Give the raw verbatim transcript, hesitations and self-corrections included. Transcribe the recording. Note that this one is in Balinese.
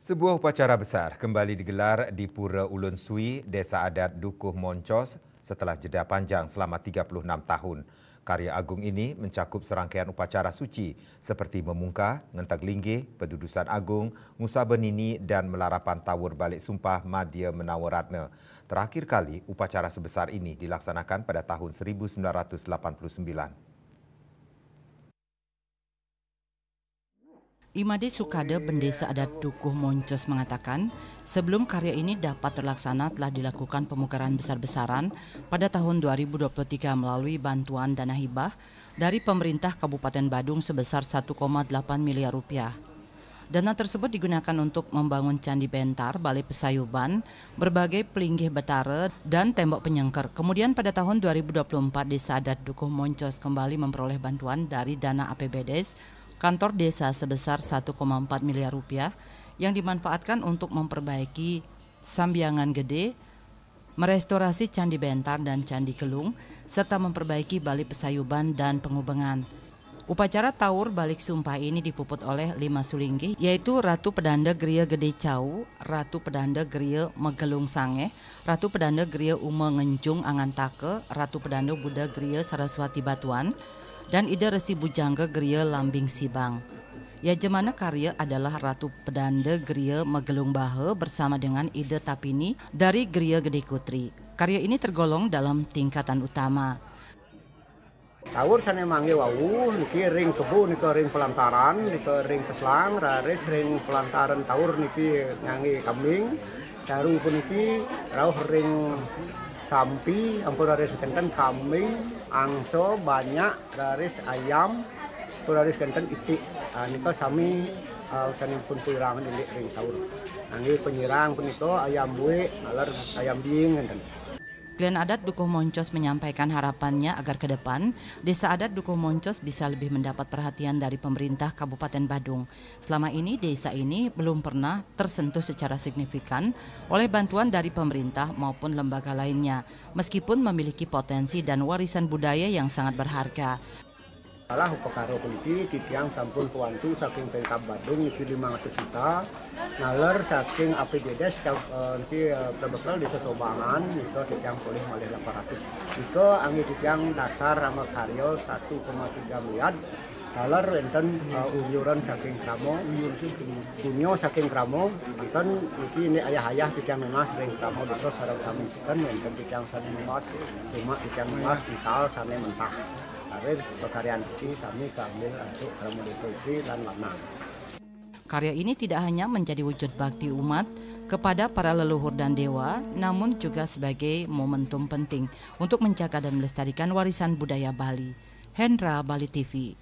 Sebuah upacara besar kembali digelar di Pura Ulun Sui, Desa Adat Dukuh Moncos, setelah jeda panjang selama tiga puluh enam tahun. Karya agung ini mencakup serangkaian upacara suci seperti memungkah, ngenteg linggih, pedudusan agung, ngusaba nini, dan melarapan tawur balik sumpah Madya Menawa Ratna. Terakhir kali upacara sebesar ini dilaksanakan pada tahun seribu sembilan ratus delapan puluh sembilan. Imade Sukade, Bendesa Adat Dukuh Moncos, mengatakan, sebelum karya ini dapat terlaksana telah dilakukan pemugaran besar-besaran pada tahun dua ribu dua puluh tiga melalui bantuan dana hibah dari pemerintah Kabupaten Badung sebesar satu koma delapan miliar rupiah. Dana tersebut digunakan untuk membangun Candi Bentar, Balai Pesayuban, berbagai pelinggih betara, dan tembok penyengker. Kemudian pada tahun dua ribu dua puluh empat, Desa Adat Dukuh Moncos kembali memperoleh bantuan dari dana A P B Des, kantor desa, sebesar satu koma empat miliar rupiah yang dimanfaatkan untuk memperbaiki Sambiangan Gede, merestorasi Candi Bentar dan Candi Gelung, serta memperbaiki Balai Pesayuban dan Pengubengan. Upacara tawur balik sumpah ini dipuput oleh lima sulinggih, yaitu Ratu Pedanda Gria Gede Cau, Ratu Pedanda Gria Megelung Sangeh, Ratu Pedanda Gria Uma Ngenjung Angantaka, Ratu Pedanda Buddha Gria Saraswati Batuan, dan Ida Resi Bujangga Gria Lambing Sibang. Yajamana karya adalah Ratu Pedanda Gria Megelung Baha bersama dengan Ida Tapini dari Gria Gede Kutri. Karya ini tergolong dalam tingkatan utama. Tawur sane mangge wau niki ring kebo nika ring pelantaran, nika ring peslang, raris ring pelantaran tawur niki ngangge kambing. Taru puniki rauh ring sampi, ampun raris kenten kambing, angsa, banyak, raris ayam, ampun raris kenten itik. Ah, nika sami, ah, sane pun pirangan indik ring tawur. Ngangge penyirang punika ayam buik, naler ayam biing ngenten. Kelian Adat Dukuh Moncos menyampaikan harapannya agar ke depan Desa Adat Dukuh Moncos bisa lebih mendapat perhatian dari pemerintah Kabupaten Badung. Selama ini, desa ini belum pernah tersentuh secara signifikan oleh bantuan dari pemerintah maupun lembaga lainnya, meskipun memiliki potensi dan warisan budaya yang sangat berharga. Salah upakara puniki titiang sampun kawantu saking Pemkab Badung niki limang atus juta. Naler saking A P B Des, eh, niki, eh, bebekel Desa Sobangan nika titiang polih malih lapan ratus. Nika angge titiang dasar rama karya satu koma tiga miliar. Naler wenten, eh, uyuran saking krama, punya saking krama, wenten niki ini ayah-ayah titiang nunas ring krama desa sareng sami. Wenten titiang sane nunas, cuma titiang nunas ental sane mentah. Karir pekaryan suci sami kaambil antuk krama desa istri lan lanang. Karya ini tidak hanya menjadi wujud bakti umat kepada para leluhur dan dewa, namun juga sebagai momentum penting untuk menjaga dan melestarikan warisan budaya Bali. Hendra, Bali T V.